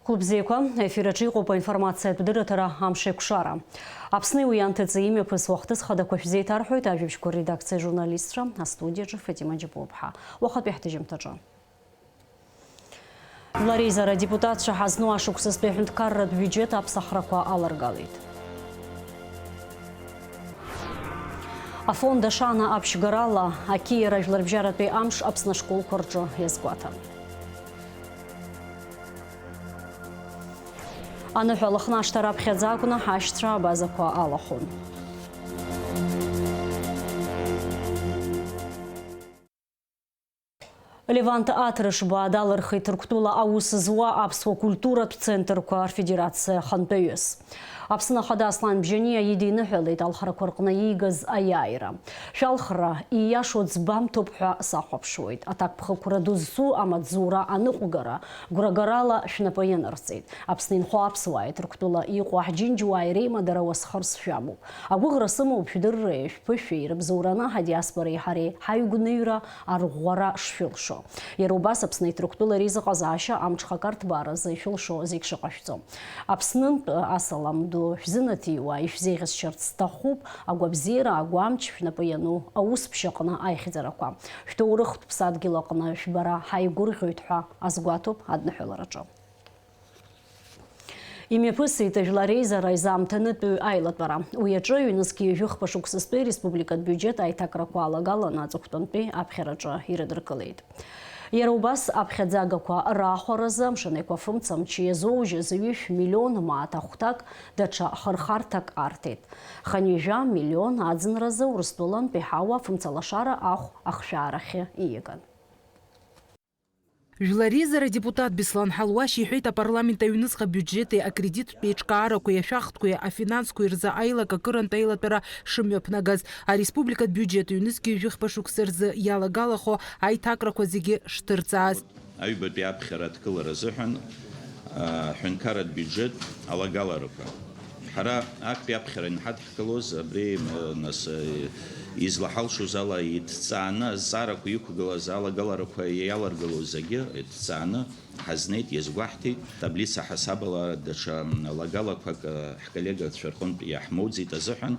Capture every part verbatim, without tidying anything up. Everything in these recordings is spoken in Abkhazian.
Хәылбзиақәа, ефир аҿы иҟоуп аинформациатә дырраҭара Амшеикәшара. Аԥсни уи анҭыҵи имҩаԥысуа ахҭыс хадақәа шәзеиҭарҳәоит ажәабжьқәа редакциа ажурналистцәа, астудиаҿы Фатима Џьапуаԥҳа. Уахатәи ҳҭыжьымҭаҿы. Жәлар реизара адепутатцәа ҳазну ашықәсазтәи аҳәынҭқарратә биуџьет аԥсахрақәа аларгалеит. Афонд Ашана аԥшьгарала ақьиара жәларбжьаратәи амш Аԥсны ашколқәа рҿы иазгәаҭан. Аныҳәа Лыхнашҭа раԥхьаӡа акәны ҳашьцәа абазақәа алахәын. Левант Аҭрышба далырхит Ҭырқәтәыла аус зуа аԥсуа культуратә центрқәа рфедерациа ахантәаҩыс. Аԥсны Ахада Аслан Бжьаниа идиныҳәалеит алхрақәа рҟны иигаз аиааира. Шәалхра ииашоу ӡбамҭоуп ҳәа сахәаԥшуеит. Аҭакԥхықәра ду зцу амаҵзура аныҟәгара гәрагарала шәнапы ианырҵеит. Аԥсны инхо аԥсуааи Ҭырқәтәыла иҟоу ҳџьынџьуааи реимадара уасхырс шәамоуп. Агәыӷра сымоуп, шәдырреи шәԥышәеи рыбзоураны ҳадиаспореи ҳареи ҳаигәныҩра арӷәӷәара шшәылшо. Иара убас Аԥсни Ҭырқәтәылеи реизыҟазаашьа амҽхак арҭбааразы ишәылшо зегь шыҟашәҵо. Аԥснынтә асалам ду шәзынаҭиуа ишәзеиӷьасшьарц сҭахуп, агәабзиара, агәамч шәнапы иану аусԥшь аҟны аихьӡарақәа. Шәҭоурыхтә ԥсадгьыл аҟны шәбара ҳаигәырӷьоит ҳәа азгәаҭоуп адныҳәалараҿы. Имҩаԥысит жәлар реизара изаамҭанытәыҩ аилатәара. Уи аҿы ҩнызқьи жәохԥа шықәсазтәи республикатә биуџьет аиҭакрақәа алагаланы аҵыхәтәантәи аԥхьараҿы ирыдыркылеит. Иара убас аԥхьаӡагақәа раахәаразы амшын еиқәа фымца амч иазоужьыз ҩышә миллион мааҭ ахәҭак даҽа хырхарҭак арҭеит. Хынҩажәа миллион аӡынразы Урыстәылантәи ҳауа фымцалашара ахә ахшәаарахьы ииаган. Жәлар реизара адепутат Беслан Ҳалуашь иҳәеит апарламент аҩныҵҟа абиуџьети акредиттә еиҿкаарақәеи ашәахтәқәеи афинансқәеи рзы аилак акырантә аилатәара шымҩаԥнагаз. Ареспубликатә биуџьет ҩнызқьи жәохԥа шықәса рзы иалагалахо аиҭакрақәа зегьы шҭырҵааз. Аҩбатәи аԥхьара адкылара азыҳәан, а, ҳәынҭқарратә биуџьет алагаларақәа. Ҳара актәи аԥхьара анҳадҳкылоз, абри, а, нас, а, излаҳалшоз ала иҭҵааны, азҵаарақәа иқәгылаз алагаларақәа иаларгылоз зегьы иҭҵааны ҳазнеит, иазгәаҳҭеит. Таблица ҳасабала даҽа, м, лагалақәак, а, ҳколлегацәа рҟынтә иаҳмоуӡеит азыҳәан,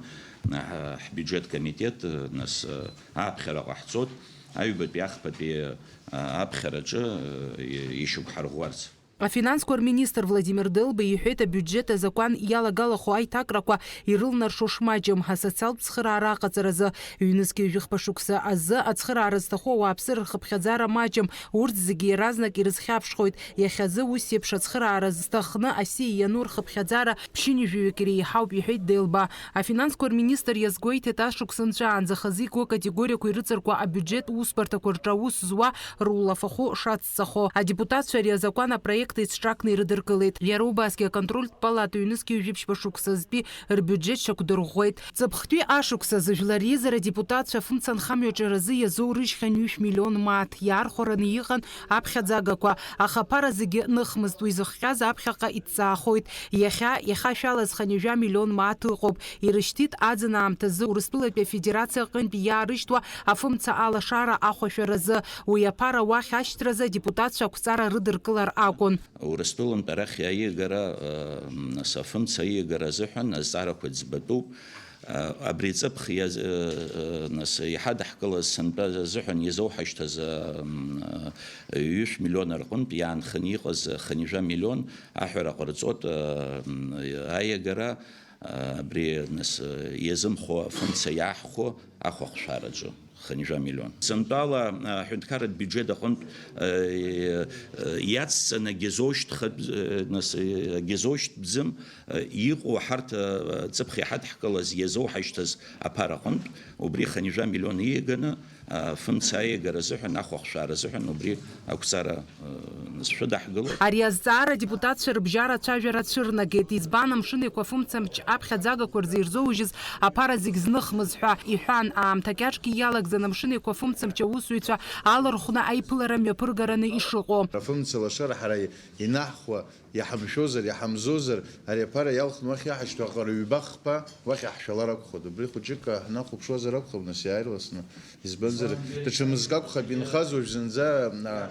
а, ҳбиуџьет комитет, а, нас, а, аԥхьара ҟаҳҵоит, аҩбатәи ахԥатәи, а, аԥхьараҿы, а, и-, ишьақәҳарӷәӷәарц. Афинансқәа рминистр Владимир Делба иҳәеит, абиуџьет азакәан иалагалахо аиҭакрақәа ирылнаршо шмаҷым асоциалтә цхыраара аҟаҵаразы. Ҩнызқьи жәохԥа шықәса азы ацхыраара зҭаху ауааԥсыра рхыԥхьаӡара маҷым, урҭ зегьы иаразнак ирызхьаԥшхоит. Иахьазы ус еиԥш ацхыраара зҭахны асиа иану рхыԥхьаӡара ԥшьынҩажәаҩык иреиҳауп, иҳәеит Делба. Афинансқәа рминистр иазгәеиҭеит, ашықәс нҵәаанӡа хазы игоу акатегориақәа ирыҵаркуа абиуџьет усбарҭақәа рҿы аус зуа рулафахәы шацҵахо. Адепутатцәа ари азакәан апроект еицҿакны ирыдыркылеит. Иара убасгьы аконтрольтә палата ҩнызқьи жәиԥшьба шықәсазтәи рбиуџьет шьақәдырӷәӷәеит. Ҵыԥхтәи ашықәс азы Жәлар реизара адепутатцәа афымца анхамҩаҿаразы иазоурыжьхьан ҩышә миллион мааҭ. Иаархәараны иҟан аԥхьаӡагақәа, аха аԥара зегьы ныхмызт. Уи зыхҟьаз аԥхьаҟа иҭҵаахоит. Иахьа, иахашәалаз хынҩажәа миллион мааҭ ыҟоуп. Ирышьҭит аӡын аамҭазы Урыстәылатәи Афедерациа аҟынтә иаарышьҭуа афымца алашара ахәашәаразы. Уи аԥара уахь ашьҭразы адепутатцәа ақәҵара рыдыркылар акәын. Урыстәылантә арахь аиагара, э, нас, афымца аиагара азыҳәан азҵаарақәа ӡбатәуп. Э, абри аҵыԥх иаз-, э, э, нас, иҳадаҳкылаз сынтәа азыҳәан иазоуҳашьҭыз, э, м, э, ҩышә миллион рҟынтә иаанханы иҟаз хынҩажәа миллион аҳәара ҟарҵоит, э, м, аиагара, э, абри, нас, э, иазымхо афымца иааҳхәо ахәахшәараҿы. Хынҩажәа миллион. Сынтәала, а, аҳәынҭқарратә биуџьет аҟынтә, а, и-, а, иацҵаны агьазоушьҭхатә, а, нас, а, агьазоушьҭӡам, а, иҟоу ҳарҭ, а, ҵыԥх иҳадҳкылаз иазоуҳашьҭыз аԥара аҟынтә, убри хынҩажәа миллион ииаганы, а, фымца аиагара азыҳәан, ахәахшәара азыҳәан убри ақәҵара, а, нас шәыдаҳгылоит. Ари азҵаара адепутатцәа рыбжьара ацәажәара цәырнагеит. Избан, амшын еиқәа фымцамч аԥхьаӡагақәа рзы ирзоужьыз аԥара зегь зныхмыз ҳәа иҳәан, аамҭа кьаҿгьы иалагӡан амшын еиқәа фымцамч аусзуҩцәа алархәны аиԥылара мҩаԥыргараны ишыҟоу. Афымца лашара ҳара инаҳхуа, иҳамшәозар, иҳамзозар, ари аԥара иалхны уахь иаҳашьҭуа аҟара ҩба-хԥа уахь иаҳшәалар акәхоит. Убри хәыҷык ҳнахәаԥшуазар акәхап, нас, иааирласны. Избан Даҽа мызк акәхап инхаз уажә зынӡа, а,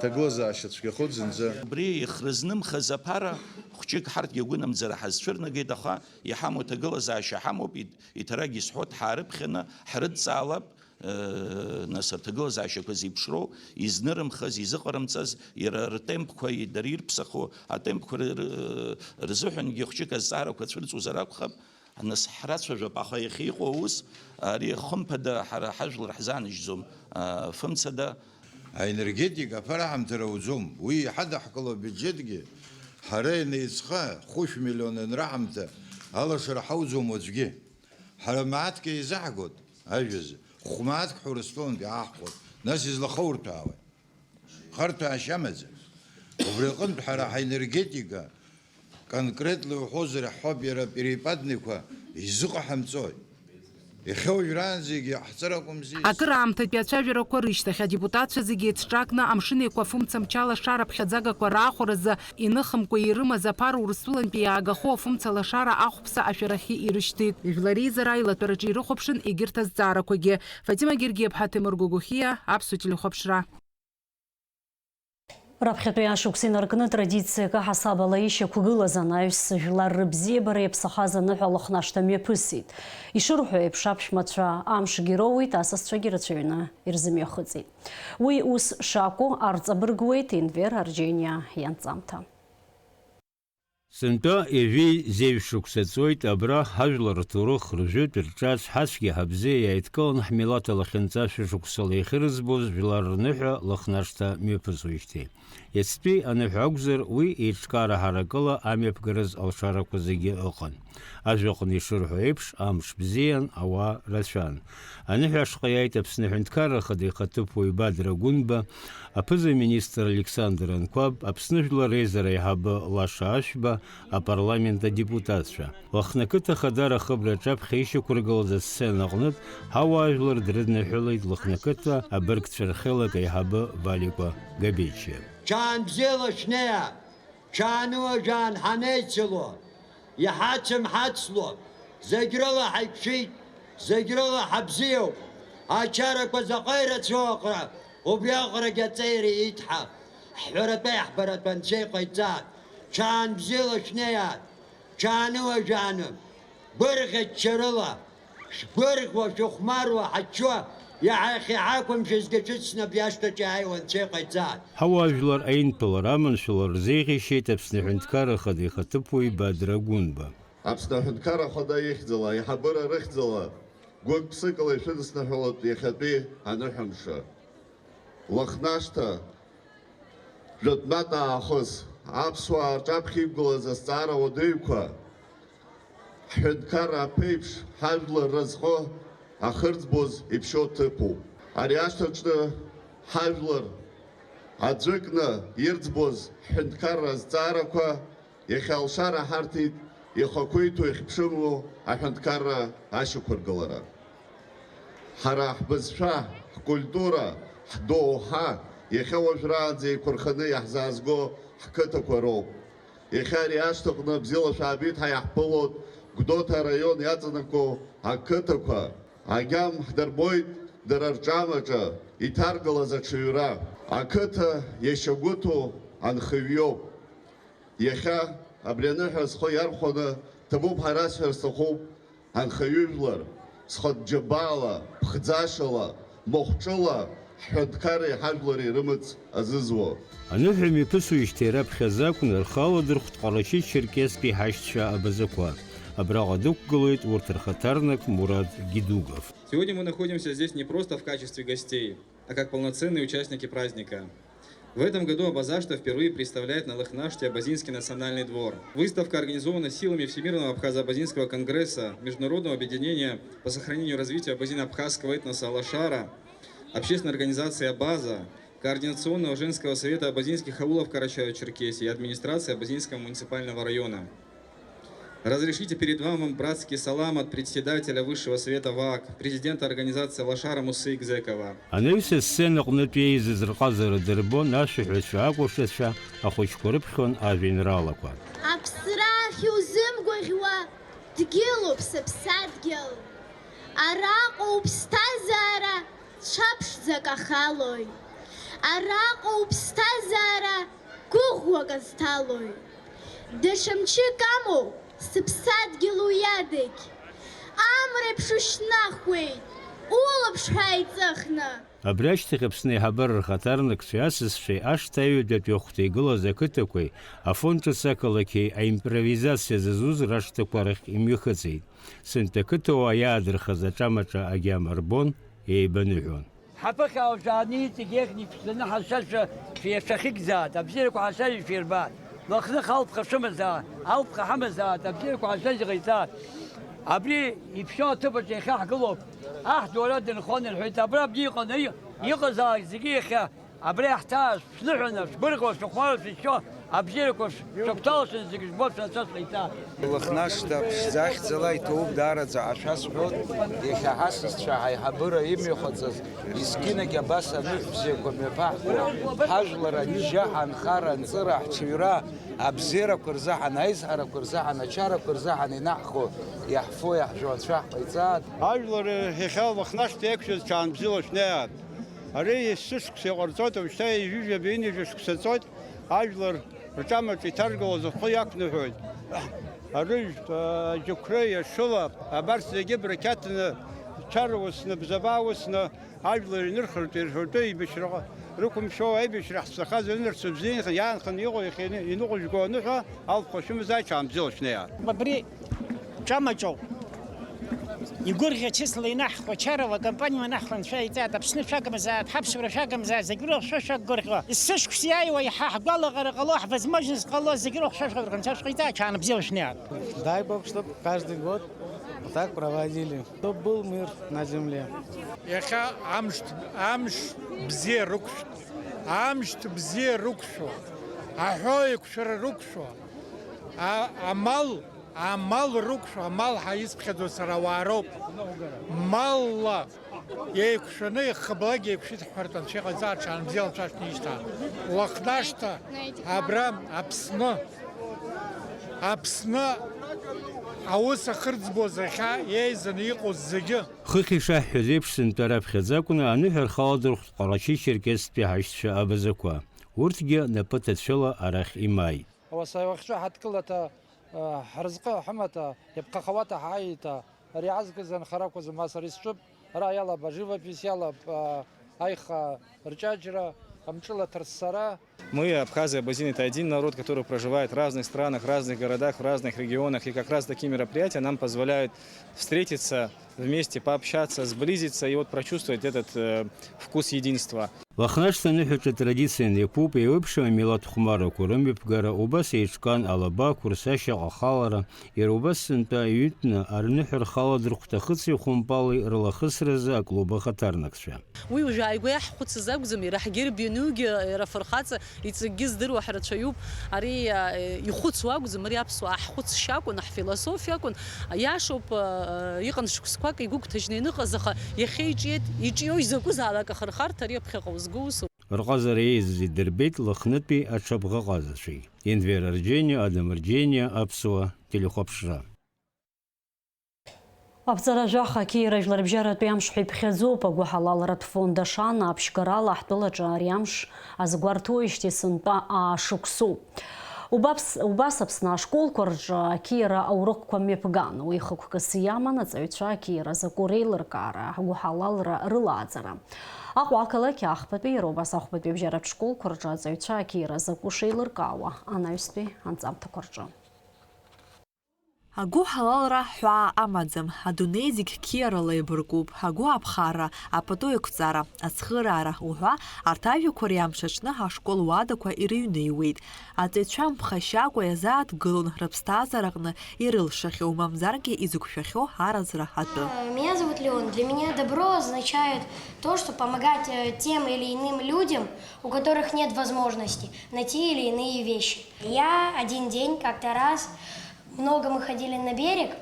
ҭагылазаашьа цәгьахоит зынӡа. Убри ихрызнымхаз аԥара хәҷык ҳарҭгьы агәынамӡара ҳазцәырнагеит, аха иҳамоу ҭагылазаашьа ҳамоуп, ит-, иҭарагьы сҳәоит, ҳаарыԥхьаны ҳрыдҵаалап, э, нас, рҭагылазаашьақәа зеиԥшроу, изнырымхаз, изыҟарымҵаз, иара ртемпқәа, дара ирԥсаху атемпқәа ры-, ры-, рзыҳәангьы хәҷык азҵаарақәа цәырҵуазар акәхап. Нас ҳрацәажәап, аха иахьа иҟоу аус, ари хымԥада ҳара ҳажәлар ҳзааныжьӡом, а, фымцада. Аенергетика аԥараҳамҭар ауӡом, уи иҳадаҳкыло абиуџьетгьы ҳара ианеиҵха, хәышә миллион анраҳамҭа, алашара ҳауӡом уаҵәгьы. Ҳара мааҭк еизаҳгоит ажәазы, хә-мааҭк ҳәа Урыстәылантәи ааҳхәоит, нас излахаурҭәаауеи? Харҭәаашьа амаӡам. Убри аҟынтә ҳара ҳаенергетика, конкретла иуҳәозар, иаҳҳәап, иара перепадныйқәа изыҟаҳамҵои? Иахьа уажәраанӡагьы ҳҵар акәымзи. Акыраамҭатәи ацәажәарақәа рышьҭахь адепутатцәа зегьы еицҿакны Амшын Еиқәа афымца мчала ашара ԥхьаӡагақәа раахәаразы иныхымкәа ирымаз аԥара Урыстәылантәи иаагахо афымца лашара ахәԥса ашәарахьы ирышьҭит. Жәлар реизара аилатәараҿы ирыхәаԥшын егьырҭ азҵаарақәагьы. Фатима Гергиаԥҳа, Ҭемыр Гогохиа, Аԥсуа телехәаԥшра. Раԥхьатәи ашықәс инаркны традициак аҳасабала ишьақәгылаз анаҩс, жәлар рыбзиабара иаԥсахаз аныҳәа Лыхнашҭа мҩаԥысит. Ишырҳәо еиԥш, аԥшәмацәа амшгьы роуит, асасцәагьы рацәаҩны ирзымҩахыҵит. Уи ус шакәу арҵабыргуеит Енвер Арџьениа ианҵамҭа. Сынтәа ҩажәи зеижә шықәса ҵуеит абра ҳажәлар рҭоурых, ржәытә, рҿац, ҳацәгьа ҳабзиа иааидкыланы ҳмилаҭ алахьынҵа шәышықәсала иахьырыӡбоз жәлар рныҳәа Лыхнашҭа мҩаԥысуеижьҭеи. Иацтәи аныҳәа акәзар, уи еиҿкаара ҳаракыла амҩаԥгараз алшарақәа зегьы ыҟан. Ажәаҟны ишырҳәо еиԥш, амш бзиан, ауаа рацәан. Аныҳәа ашҟа иааит Аԥсны Аҳәынҭқарра Ахада ихаҭыԥуаҩ Бадра Гәынба, аԥыза-министр Александр Анқәаб, Аԥсны Жәлар Реизара аиҳабы Лаша Ашәба, апарламент адепутатцәа. Лыхны ақыҭа Ахадара ахыбраҿы аԥхьа ишьақәыргылаз асцена аҟнытә ҳауаажәлар дрыдныҳәалеит Лыхны ақыҭа абыргцәа рхеилак аиҳабы Валикәа Габечиа. Ҽаан бзиала шәнеиааит! Ҽааны уажәаан ҳанеицыло, иҳацымҳацло, зегь рыла ҳаиқәшәеит, зегь рыла ҳабзиоуп. Ачарақәа заҟа ирацәоу аҟара, убри аҟарагь аҵеира иеит ҳәа, ҳҳәаратәы аиҳабаратә анцәа иҟаиҵааит. Ҽаан бзиала шәнеиааит, ҽааны уажәааны, гәырӷьа-ччарыла, шәгәырӷьо, шәыхәмаруа, ҳаччо, иаҳа иахьа иҳақәымшәазгьы шәыцны абри ашҭаҿы иааиуа анцәа иҟаиҵааит. Ҳауаажәлар аинԥылара аманшәала рзеиӷьеишьеит Аԥсны Аҳәынҭқарра Ахада ихаҭыԥуаҩ Бадра Гәынба. Аԥсны Аҳәынҭқарра Ахада ихьӡала, аиҳабыра рыхьӡала, гәык-ԥсыкала ишәыдысныҳәалоит иахьатәи аныҳәамш. Лыхнашҭа, жәытәнатә аахыс аԥсуаа рҿаԥхьа иқәгылаз азҵаара уадаҩқәа, ҳҳәынҭқарра аԥеиԥш, ҳажәлар разҟы ахырӡбоз иԥшьоу ҭыԥуп. Ари ашҭаҿы ҳажәлар аӡәыкны ирӡбоз ҳҳәынҭқарра азҵаарақәа иахьа алшара ҳарҭеит ихақәиҭу, ихьыԥшыму аҳәынҭқарра ашьақәыргылара. Ҳара ҳбызшәа, ҳкультура, ҳдоуҳа иахьа уажәраанӡа еиқәырханы иаҳзаазго ҳқыҭақәа роуп. Иахьа ари ашҭаҟны бзиала шәаабеит ҳәа иаҳԥылоит Гәдоуҭа араион иаҵанакуа ақыҭақәа. Агьам ҳдырбоит дара рҿамаҿы иҭаргалаз аҽаҩра. Ақыҭа иашьагәыҭу анхаҩ иоуп. Иахьа абри аныҳәа схы иархәаны ҭабуп ҳәа расҳәар сҭахуп, анхаҩыжәлар, зхатә џьабаала, ԥхӡашала, махәҿыла ҳҳәынҭқарреи ҳажәлари рымаҵ азызуа. Аныҳәа мҩаԥысуеижьҭеи раԥхьаӡа акәны рхы аладырхәт Ҟарачы-Черкесктәи ҳашьцәа абазақәа. Абраҟа дықәгылоит урҭ рхаҭарнак Мурат Гидугов. Сегодня мы находимся здесь не просто в качестве гостей, а как полноценные участники праздника. В этом году Абазашта впервые представляет на Лыхнаште Абазинский национальный двор. Выставка организована силами Всемирного абхазо-абазинского конгресса, Международного объединения по сохранению и развитию абазино-абхазского этноса «Лашара», общественной организации «Абаза», Координационного женского совета абазинских аулов Карачаево-Черкесии и администрации Абазинского муниципального района. Разрешите передавать вам братский салам от председателя Высшего совета ВАК, президента организации «Лашара» Мусы Игзекова. Анаҩс асценаҟнытә еизаз рҟазара дырбон ашәаҳәацәа, акәашацәа, ахәыҷқәа рыԥхьон ажәеинраалақәа. Аԥсра ахьузымгәаӷьуа дгьылуп сыԥсадгьыл. Араҟа уԥсҭазаара Ҽаԥшӡак ахалои? Араҟа уԥсҭазаара гәыӷуак азҭалои? Даҽа мчык амоу сыԥсадгьыл уи адагь? Амреиԥш ушьҭнахуеит, улаԥш ҳәа ааиҵыхны. Абри ашьҭахь Аԥсны аиҳабыра рхаҭарнакцәеи асасцәеи ашҭа аҩадатәи ахәҭа игылаз ақыҭақәеи афонд ҿыц ақалақьи аимпровизациа зызуз рашҭақәа рахь имҩахыҵит. Сынтәа ақыҭауаа иаадырхаз аҿамаҿа агьама рбон, еибаныҳәон. Ҳаԥыхьа уажәааны иҵегь еиӷьны иԥшӡаны ҳазшаз шәа-, шәа-, шәахьыгӡааит, абзиарақәа ҳазшаз шәирбааит. Лыхныҳәа алԥха шәымазаат, алԥха ҳамазаат, абзиарақәа ҳазшаз иҟаиҵааит. Абри иԥшьоу аҭыԥаҿ иахьа ҳгылоуп. Аҳ дуара дынхон рҳәеит, абра абни иҟаны и-, иҟазаалак зегьы иахьа абра иаҳҭааз шәныҳәаны, шәгәырӷьо, шәыхәмаруа шәышьо, абзиарақәа шәыгәҭалашаны зегьы жәбо шәанцәа шәҟаиҵа. Лыхнашҭа ԥшӡа ахьӡала иҭоуп даараӡа ҳәа шәасҳәоит. Иахьа ҳасасцәа ҳаиҳабыра имҩахыҵыз, есқьынагь абас аныҳә бзиақәа мҩаԥаҳго, ҳажәлар анижьа, ҳанхара, анҵыра, ҳҽаҩра, абзиарақәа рзыҳәан, аизҳарақәа рзыҳәан, ачарақәа рзыҳәан инаҳхо, иаҳфо, иаҳжәо анцәа ҳҟаиҵааит. Ажәлар иахьа Лыхнашҭа иақәшәаз ҽаанбзиала шәнеиааит. Ари есышықәса иҟарҵоит, уажәшьҭа ҩажәижәаба, ҩынҩажәа шықәса ҵоит, ажәлар рҿамаҿ иҭаргалоз рхы иақәныҳәоит. Арыжәтә, аџьықәреи, ашыла, абарҭ зегьы брақьаҭны, чара усны, бзабаа усны, ажәлар инырхыртә, ирҳәатәы, еибашьраҟа рықәымшәо, аибашьра ҳцахаз аҩнырцә бзиа иаанханы иҟоу иахьа иныҟәыжәго аныҳәа, алԥха шәымазааит, ҽаанбзиала шәнеиааит. Абри ҿамаҿоуп. Игәырӷьа чысла инаҳхуа, чарала, компаниала инаҳхуа анцәа иҵааит, Аԥсны шәагымзааит, ҳаԥсуара шәагымзааит, зегь рыхшәа шәақәгәырӷьо. Есышықәса иааиуа иаҳа ҳгәалаҟара ҟало, ҳвозможность ҟало, зегь рыхшәа шәақәгәырӷьо, анцәа шәҟаиҵааит, ҽаанбзиала шәнеиааит. Дай Бог, чтоб каждый год вот так проводили, чтоб был мир на земле. Иахьа амш, амш бзиа рықәшәт, амш бзиа рықәшәо, аҳәоу еиқәшәара рықәшәо, а-, амал Амал рықәшәо, амал ҳәа исԥхьаӡо сара ауаа роуп. Малла еиқәшәаны, ихыблак еиқәшәеит ҳҳәартә анцәа иҟаиҵа, аҽаанбзиала анцәа шәнишьҭаа. Лыхнашҭа, абра, Аԥсны, Аԥсны аус ахырӡбоз иахьа еизаны иҟоу зегьы. Хыхь ишаҳҳәаз еиԥш, сынтәа раԥхьаӡакәны аныҳәа рхаладырхәт Ҟарачы-Черкесстәи ҳашьцәа абазақәа. Урҭгьы напы ҭацәыла арахь имааит. Ауаса уахьцо ҳадкылаҭа, ҳразҟы ҳамаҭа, иаԥхахауата ҳааиҭа, ари аазгаз анхарақәа зымаз ари сҿып, ара иалап аживопись, иалап, а, аиха рҷаҷра, амҿылаҭра ссара. Мы, абхазы и абазины, это один народ, который проживает в разных странах, в разных городах, в разных регионах, и как раз такие мероприятия нам позволяют встретиться вместе, пообщаться, сблизиться и вот прочувствовать этот, э, вкус единства. Лыхнашҭа аныҳәаҿа традицианы иқәуп еиуеиԥшым амилаҭ хәмаррақәа рымҩаԥгара, убас еиҿкаан алаба, ақәырсашьа, аҟахалара, иара убас сынтәа иҩытәны арныҳәа рхаладырхәт ахыци ахәымпали рлахысразы аклуб ахаҭарнакцәа. Уи уажә ааигәа иаҳхәыцыз акәӡам, иара ҳгерб ианугьы, иара афырхаҵа иҵакгьы здыруа ҳрацәаҩуп. Ари, а, ихәыцуа акәӡам, ари аԥсуаа ҳхәыцшьа акәын, ҳфилософиа акәын. Иашоуп, а, а, иҟан шықәсқәак игәыгәҭажьны ианыҟаз, аха иахьа иҿиеит, иҿиоу изакәызаалак ахырхарҭа ари аԥхьаҟа узго усуп. Рҟазара еизаз идырбеит Лыхнытәи аҽабӷаҟазацәеи. Енвер Арџьениа, Адам Арџьениа, Аԥсуа телехәаԥшра. Аԥҵара жәаха ақьиара жәларбжьаратәи амш ҳәа иԥхьаӡоуп. Агәыҳалалратә фонд Ашана аԥшьгарала ҳтәылаҿы ари амш азгәарҭоижьҭеи сынтәа аа шықәсоуп. Убаԥс-, убас Аԥсны ашколқәа рҿы ақьиара аурокқәа мҩаԥган. Уи хықәкыс иаман аҵаҩцәа ақьиара закәу реилыркаара, агәыҳалалра рылааӡара. Аҟәа ақалақь ахԥатәи, иара убас ахәбатәи абжьаратә школқәа рҿы аҵаҩцәа ақьиара закәу шеилыркаауа анаҩстәи анҵамҭақәа рҿы. Агәыҳалалра ҳәаа амаӡам, адунеи зегь қьиарала еибаркуп, агәы аԥхара, апату еиқәҵара, ацхыраара уҳәа, арҭ ажәақәа риамш аҽны ашкол уадақәа ирыҩныҩуеит. Аҵаҩцәа мԥхашьакәа иазааҭгылон рыԥсҭазаараҟны ирылшахьоу, мамзаргьы изықәшәахьоу аразра атәы. Меня зовут Леон. Для меня добро означает то, что помогать, э, тем или иным людям, у которых нет возможности на те или иные вещи. Я один день как-то раз Много мы ходили на берег,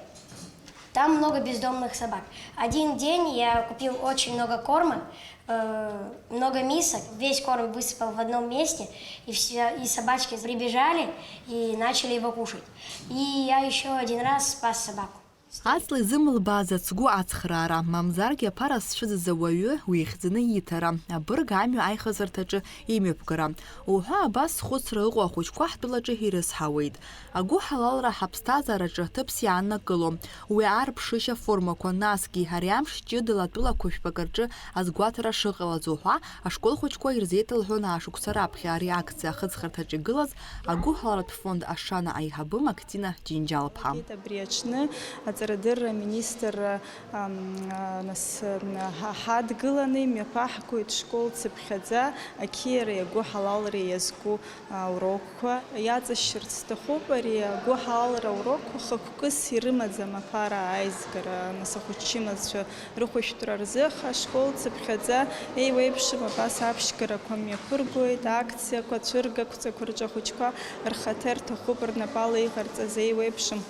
там много бездомных собак. Один день я купил очень много корма, э, много мисок, весь корм высыпал в одном месте, и все, и собачки прибежали и начали его кушать. И я ещё один раз спас собаку. Аҵла изымылбааз ацгәы ацхраара, мамзаргьы аԥара зцәыӡыз ауаҩы уихьӡаны ииҭара, абырг амҩа аихыҵырҭаҿы имҩаԥгара. Уҳәа абас зхәыцра ыҟоу ахәыҷқәа ҳтәылаҿы ирыцҳауеит. Агәыҳалалра ҳаԥсҭазаараҿы ҭыԥс иааннакыло, уи ар ԥшышьа формақәа, насгьы ари амш ҷыдала атәылақәа жәпакы рҿы азгәаҭара шыҟалаз уҳәа, ашкол хәыҷқәа ирзеиҭалҳәон ашықәса раԥхьа ари акциа ахыҵхырҭаҿы игылаз агәыҳалалратә фонд Ашана аиҳабы Мактина Џьынџьал-ԥҳа. Абри аҽны аҵарадырра аминистрра, ам, а, нас, а, ҳа-, ҳадгыланы имҩаԥаҳгоит школ цыԥхьаӡа ақьиареи агәыҳалалреи иазку аурокқәа иаҵашьшьырц сҭахуп. Ари агәыҳалалра аурокқәа хықәкыс ирымаӡам аԥара аизгара, нас ахәыҷ-чымазцәа рыхәышәтәра рзы, аха ашкол цыԥхьаӡа еиуеиԥшым абас аԥшьгарақәа мҩаԥыргоит, акциақәа, цәыргақәҵақәа рҿы ахәыҷқәа рхаҭа ирҭахуп рнапала иҟарҵаз еиуеиԥшым.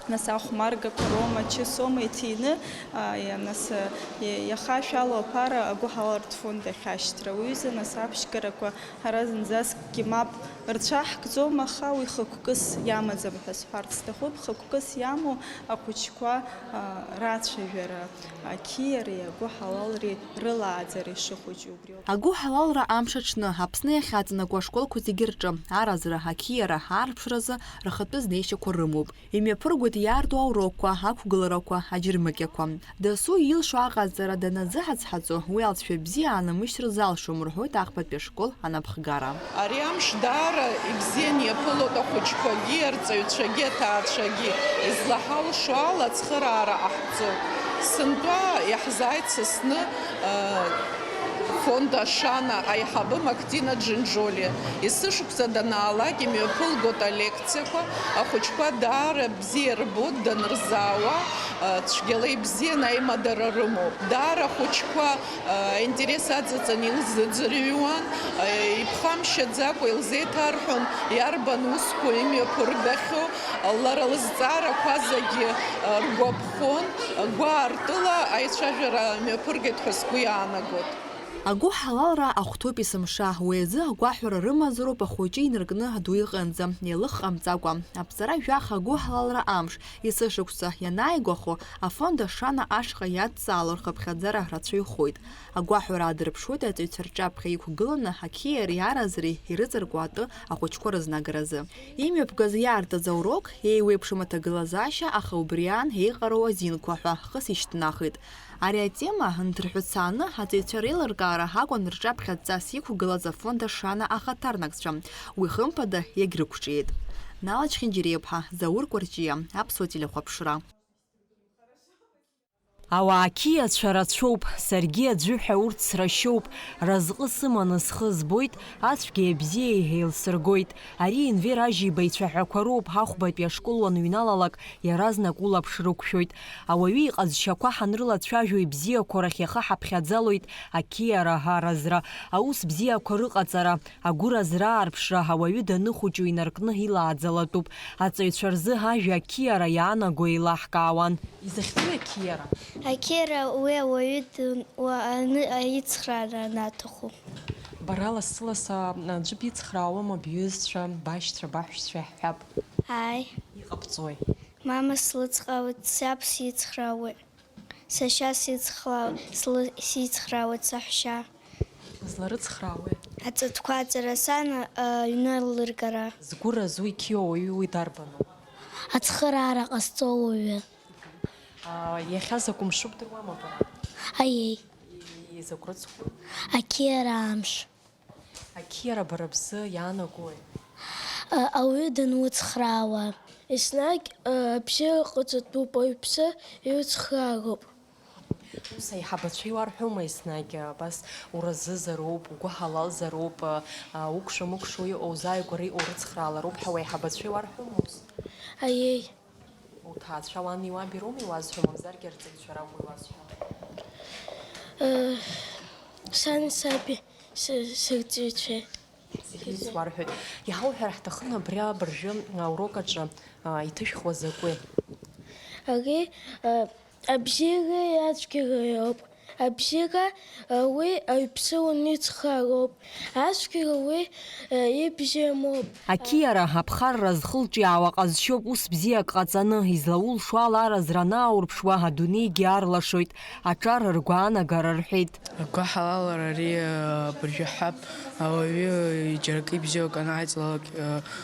Нас ахәмаргақәа роума, чысома иҭины, а, иа-, нас, а, иа-, иаха шәалоу аԥара агәыҳалалратә фонд ахь ашьҭра. Уҩыза, нас аԥшьгарақәа ҳара зынӡаскгьы мап рцәаҳкӡом, аха уи хықәкыс иамаӡам ҳәа сҳәарц сҭахуп. Хықәкыс иамоу ахәыҷқәа, а, рацәажәара, ақьиареи агәыҳалалреи рылааӡара ишыхәыҷу убриоуп. Агәыҳалалра амш аҽны Аԥсны иахьаҵанакуа ашколқәа зегьы рҿы аразра, ақьиара, аарԥшразы рхатәы знеишьақәа рымоуп. Имҩаԥыргоит иаарту аурокқәа, ақәгыларақәа, аџьармыкьақәа. Дасу илшо аҟаҵара даназыҳацҳаҵо, уи алҵшәа бзиа аанамышьҭыр залшом, рҳәоит аҟбатәи ашкол анапхгара. Ари амш даара ибзиан иаԥылоит ахәыҷқәагьы, арҵаҩцәагьы, аҭаацәагьы. Излаҳалшо ала ацхыраара ҟаҳҵоит. Сынтәа иаҳзааит Сасны, а, фонд Ашана аиҳабы Мактина Џьынџьолиа. Есышықәса данаалак имҩаԥылгоит алекциақәа, ахәыҷқәа даара бзиа ирбоит, данырзаауа, а, цәгьала ибзиан аимадара рымоуп. Даара ахәыҷқәа, а, аинтерес аҵаҵаны илзыӡырҩуан, а, иԥхамшьаӡакәа илзеиҭарҳәон иарбан усқәа имҩаԥыргахьоу, лара лызҵаарақәа зегьы, а, ргәаԥхон, гәаартыла аицәажәара мҩаԥыргеит ҳәа сгәы иаанагоит. Агәыҳалалра ахәҭоуп есымша, уи азы агәаҳәара рымазароуп ахәыҷы инаркны аду иҟынӡа, еилых ҟамҵакәа. Аԥҵара жәаха агәыҳалалра амш, есышықәса ианааигәахо, афонд Ашана ашҟа иадҵаало рхыԥхьаӡара рацәаҩхоит. Агәаҳәара аадырԥшуеит аҵаҩцәа рҿаԥхьа иқәгыланы ақьиареи аразреи ирыҵаркуа атәы ахәыҷқәа рызнагаразы. Имҩаԥгаз иаартыз аурок, еиуеиԥшым аҭагылазаашьа, аха убри аан еиҟароу азинқәа ҳәа хыс ишьҭнахит. Ари атема нҭырҳәыцааны аҵаҩцәа реилыркаара акәын рҿаԥхьа адҵас иқәгылаз афонд Ашана ахаҭарнакцәа. Уи хымԥада иагьрықәҿиеит. Нала Чхинџьириаԥҳа, Заур Кәарҷиа, Аԥсуа телехәаԥшра. Ауаа қьиацәа рацәоуп, саргьы аӡәы ҳәа урҭ срашьоуп, разҟы сыманы схы збоит, ацәгьеи абзиеи еилсыргоит. Ари Енвер Ажьиба ицәаҳәақәа роуп, ҳахәбатәи ашкол уанҩналалак, иаразнак улаԥш рықәшәоит. Ауаҩы иҟазшьақәа ҳанрылацәажәо ибзиақәоу рахь иаха ҳаԥхьаӡалоит, ақьиара, аразра, аус бзиақәа рыҟаҵара, агәыразра, аарԥшра, ауаҩы даныхәыҷу инаркны илааӡалатәуп. Аҵаҩцәа рзы ажәа ақьиара иаанаго еилаҳкаауан. Изахьӡу ақьиара? Ақьиара уи ауаҩы дын-, уа-, аны-, аицхраара анаҭаху. Бара лассы-лассы аӡәы бицхраауама, бҩызцәа, башьцәа, баҳәшьцәа иаҳҳәап? Ааи. Иҟабҵои? Мама слыцхраауеит, саб сицхраауеит, сашьа сицхлаа-, слы-, сицхраауеит, саҳәшьа. Изларыцхраауеи? Аҵатәқәа аҵара, сан, а, аҩны алыргара. Згәы разу иқьиоу ауаҩы уи дарбану? Ацхыраара ҟазҵо ауаҩы. А, иахьа закә мшуп, дыруама бара? Аиеи. И-, и-, закә рыцхәу? Ақьиара амш. Ақьиара бара бзы иаанагои? А, ауаҩы дануцхраауа. Еснагь, а, абзиара ҟаҵатәуп, ауаҩԥсы иуцхраароуп. Ус аиҳабацәа иуарҳәома еснагь, абас уразызароуп, угәы ҳалалзароуп, а, укәша-мыкәшо иҟоу узааигәара иҟоу рыцхраалароуп ҳәа уаиҳабацәа иуарҳәома ус? Аиеи. Уҭаацәа уани уаби роума иуазҳәо, мамзаргьы арҵаҩцәа ракәу иуазҳәо? Э, сани саби, сы-, сырҵаҩцәеи. Зегьы рыцуарҳәоит. Иҳауҳәар ҳҭахын абри абыржәы аурок аҿы, а, иҭышәхуа закәи? Ари, а, абзиареи ацәгьареи ауп. Абзиара, уи аҩԥсы уаницхраароуп, ацәгьара уи ибзиамоуп. Ақьиара, аԥхарра зхылҿиаауа ҟазшьоуп, ус бзиак ҟаҵаны, излаулшо ала аразра анааурԥшуа, адунеигьы арлашоит, аҿар ргәаанагара рҳәеит. Агәаҳалалра ари абыржәы ҳәап, ауаҩы џьаракы ибзиоуп анааиҵалак,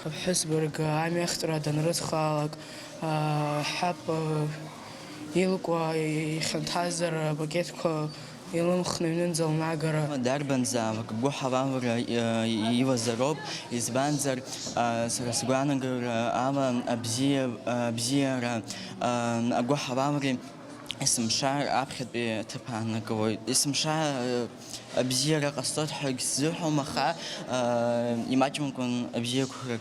аԥҳәыс бырг амҩахьҵәра данрыцхраалак, ҳәап, илкуа ихьанҭаз рпакетқәа илымхны аҩнынӡа лнагара. Дарбанзаалак агәыҳалалра, э, илазароуп, избанзар, э, сара сгәаанагара ала абзиа, э, абзиара, э, агәыҳалалреи есымша аԥхьатәи аҭыԥ ааннакылоит. Есымша, э, абзиара ҟасҵоит ҳәагь сзыҳәом, аха, э, имаҷымкәан абзиақәа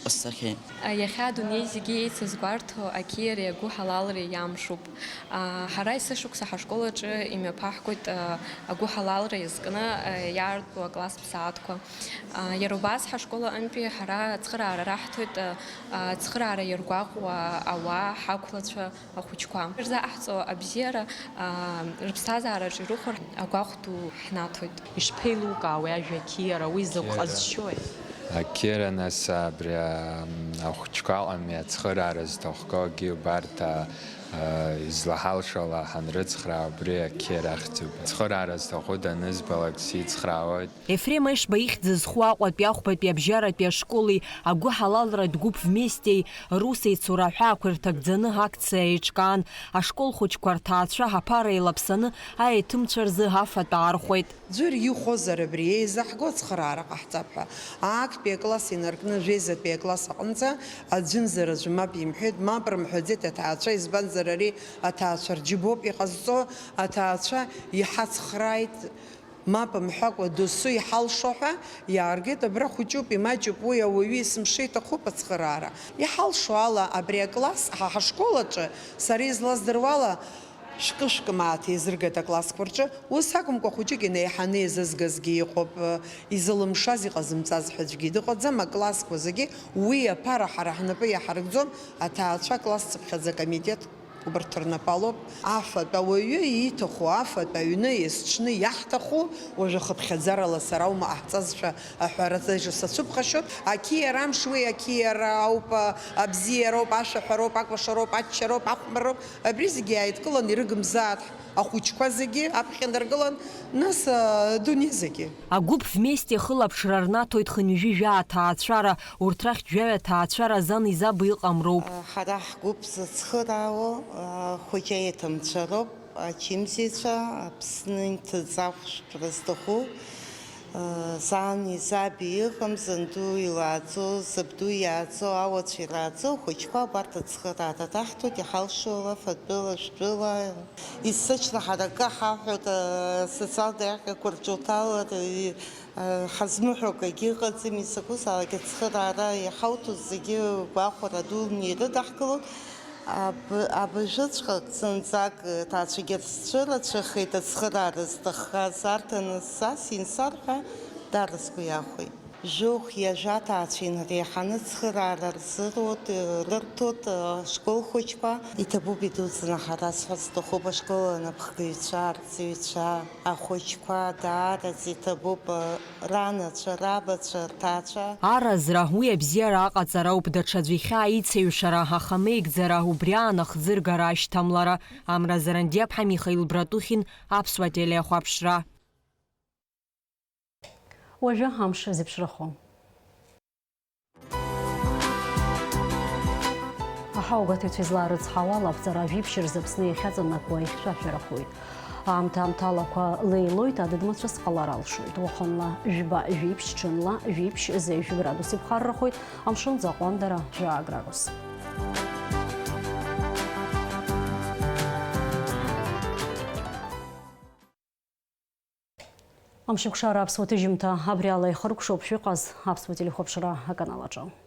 ҟасҵахьеит. Иахьа адунеи зегьы еицызгәарҭо ақьиареи агәыҳалалреи иамшуп. Ҳара есышықәса ҳашкол аҿы имҩаԥаҳгоит агәыҳалалра иазкны иаарту акласс ԥсаатәқәа. Иара убас ҳашкол аҟынтәи ҳара ацхыраара раҳҭоит, ацхыраара иаргәаҟуа ауаа, ҳақәлацәа, ахәыҷқәа. Ирзаҟаҳҵо абзиара, аа, рыԥсҭазаараҿы ирыхәар агәаҟ ду ҳнаҭоит. Ишԥеилукаауеи ажәа қьиара, уи закә Қьиара. Ҟазшьои? Ақьиара, нас, абри, аа, ахәыҷқәа ыҟами, ацхыраара зҭахқәоугьы убарҭ, аа, излаҳалшо ала ҳанрыцхраа, убри ақьиара ахьӡуп. Ацхыраара зҭаху данызбалак сицхраауеит. Ефрем Ешба ихьӡ зху Аҟәатәи ахәбатәи абжьаратәи ашколи агәыҳалалратә гәыԥ Вместе-и рус еицура аҳәаақәа ирҭагӡаны акциа еиҿкаан, ашкол хәыҷқәа рҭаацәа аԥара еилаԥсаны аеҭымцәа рзы афатә аархәеит. Ӡәыр ихәозар абри еизаҳго ацхыраара ҟаҳҵап ҳәа, актәи акласс инаркны жәеизатәи акласс аҟынӡа аӡәымзар аӡәы мап имҳәеит, мап рымҳәаӡеит аҭаацәа, избанзар ари аҭаацәа рџьыбоуп иҟазҵо, аҭаацәа иҳацхрааит. Мап мҳәакәа досу иҳалшо ҳәа иааргеит, абра хәыҷуп, имаҷуп, уи ауаҩы есымша иҭахуп ацхыраара. Иҳалшо ала абри акласс, ҳа ҳашкол аҿы, сара излаздыруа ала, шәкы-шәкы мааҭ еизыргеит аклассқәа рҿы, ус акәымкәа хәыҷык инеиҳаны еизызгазгьы иҟоуп, изылымшаз иҟазымҵаз ҳәа аӡәгьы дыҟаӡам, аклассқәа зегьы уи аԥара ҳара ҳнапы иаҳаркӡом, аҭаацәа акласс цыԥхьаӡа акомитет Убарҭ рнапалоуп. Афатә ауаҩы ииҭаху, афатә аҩны, есҽны иаҳҭаху, уажәы хыԥхьаӡарала сара аума ҟаҳҵазшәа аҳәара зежьо сацәыԥхашьоит. Ақьиара амш уи ақьиара ауп, абзиароуп, ашәаҳәароуп, акәашароуп, аччароуп, ахәмарроуп. Абри зегьы иааидкылан ирыгымзааит ахәыҷқәа зегьы аԥхьа наргылан, нас, адунеи зегьы. Агәыԥ Вместе хылаԥшра рнаҭоит хынҩажәи жәаа ҭаацәара, урҭ рахьтә жәаҩа ҭаацәара зан изабу иҟам роуп. Ҳара ҳгәыԥ зыцхыраауа, ахәыҷы аиаҭымцәа роуп, ачымзаҩцәа, Аԥсны инҭыҵ ахәшәтәра зҭаху, зан изаби иҟам, занду илааӡо, забду иааӡо, ауацәа ирааӡо, ахәыҷқәа абарҭ ацхыраара раҳҭоит, иҳалшо ала, фатәыла, жәтәыла. Есыҽны ҳара акы ҳаҳәоит, асоциалтә еиҳаракқәа рҿы уҭалар, и-, ҳазмыҳәо акгьы ыҟаӡами, закәызаалак ацхыраара иҳауҭоз зегьы гәахәара дуны ирыдаҳкылоит. Аб-, абыржәыҵәҟьа зынӡак ҭаацәагьы сцәырацәахеит, ацхыраара зҭаххаз арҭ анысзасин сарҳәа, дара сгәы иахәеит. Жәохә ҩажәа ҭаацәа инареиҳаны цхыраара рзыруеит, рырҭоит ашкол хәыҷқәа. Иҭабуп идуӡӡаны ҳара сҳәар сҭахуп ашкол анапхгаҩцәа, арҵаҩцәа, ахәыҷқәа даараӡа иҭабуп, ранацәа, рабацәа, рҭаацәа. Аразра, уи абзиара аҟаҵара ауп, даҽаӡә ихьаа ицеиҩшара, аха меигӡара, убри аан ахӡыргара, ашьҭамлара. Амра Зарандиаԥҳа, Михаил Братухин, Аԥсуа телеихәаԥшра. Уажәы амш зеиԥшрахо. Аҳауагәаҭаҩцәа излаарыцҳауа ала, аԥҵара жәиԥшь рзы Аԥсны иахьаҵанакуа ихьшәашәарахоит. Аамҭа-аамҭалақәа леилоит, адыдмацәа зҟалар алшоит. Уахынла жәба, жәиԥшь, ҽынла жәиԥшь, зежә градус иԥхаррахоит, амшын аӡы аҟәандара жәаа градус. Амшеикәшара аԥсуа ҭыжьымҭа абри ала ихыркәшоуп, шәыҟаз аԥсуа телехәаԥшра аканал аҿы.